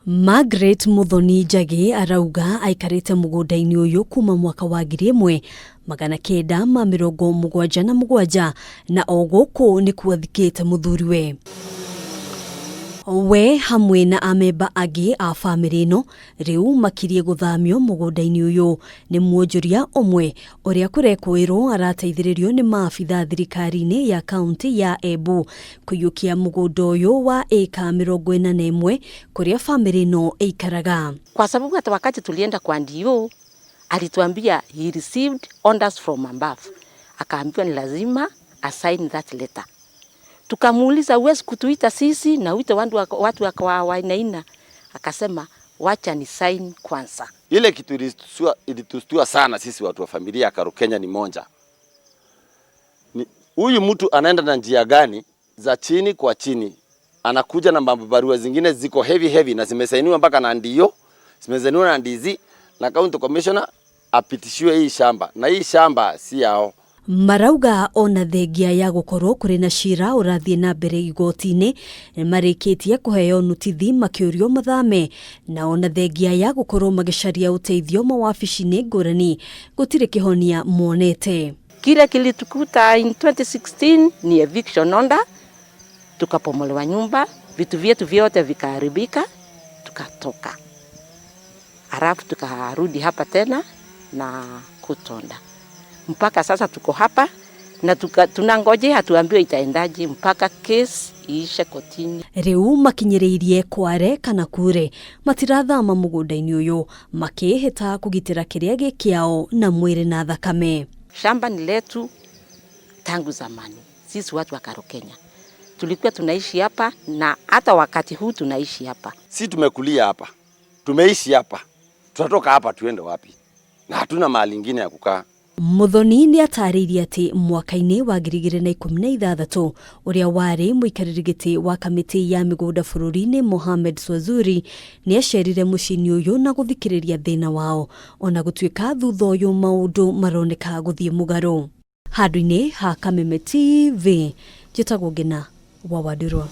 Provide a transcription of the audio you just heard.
Margaret Muthoni Njagi arauga aikarĩte mũgũnda-inĩ ũyũ kuma mwaka wa 1977 na o gũkũ nĩkuo athikĩte mũthuriwe. We hamwe na amemba angĩ a bamĩrĩ ĩno rĩu makirie gũthamio mũgũnda-inĩ ũyũ nĩ mwonjoria ũmwe ũrĩa kũrekũĩrwo arateithĩrĩrio nĩ maabitha thirikari-inĩ ya kaunti ya Embu kũiyũkia mũgũnda ũyũ wa ĩka 41 kũrĩa bamĩrĩ ĩno ĩikaraga. Kwa sababu hata wakati tulienda kwa DO alituambia he received orders from above, akaambiwa ni lazima asign that letter. Tukamuuliza, huwezi kutuita sisi na uite watu watu wa Wainaina? Akasema, "Wacha ni sign kwanza." Ile kitu ilitustua sana sisi watu wa familia ya Karukenya ni moja. Ni huyu mtu anaenda na njia gani za chini kwa chini, anakuja na mambo barua zingine ziko heavy heavy na zimesainiwa mpaka na ndio zimesainiwa na DC na county commissioner apitishiwe hii shamba, na hii shamba si yao. Marauga ona thengia ya gũkorwo kũrĩ na cira ũrathiĩ na mbere igoti-inĩ nĩmarĩkĩtie kũheo nutithi makĩũrio mathame, na ona thengia ya gũkorwo magĩcaria ũteithio mawabici-inĩ ngũrani gũtirĩ kĩhonia monete. Kile kilitukuta in 2016 ni eviction order, tukapomolewa nyumba, vitu vyetu vyote vikaharibika, tukatoka. Halafu tukarudi hapa tena na kutonda. Mpaka sasa tuko hapa na tunangojea tuambiwe itaendaje mpaka case iishe kotini. Rĩu makinyĩrĩirie kware kana kure matirathama mũgũnda-inĩ ũyũ makĩĩhĩta kũgitĩra kĩrĩa gĩ kĩao na mwĩrĩ na thakame. Shamba ni letu tangu zamani. Sisi watu wa Karukenya tulikuwa tunaishi hapa na hata wakati huu tunaishi hapa. Si tumekulia hapa, tumeishi hapa, tutatoka hapa tuende wapi? Na hatuna mahali ingine ya kukaa. Muthoni nĩ atarĩirie atĩ mwaka-inĩ wa 2016 ũrĩa warĩ mũikarĩri gĩtĩ wa kamĩtĩ ya mĩgũnda bũrũri-inĩ Mohamed Swazuri nĩ acerire mũciĩ-inĩ ũyũ na gũthikĩrĩria thĩna wao, ona gũtuĩka thutha ũyũ maũndũ maroneka gũthiĩ mũgarũ. Handũ-inĩ ha Kameme TV, njĩtagwo Ngina wa Wandĩrwa.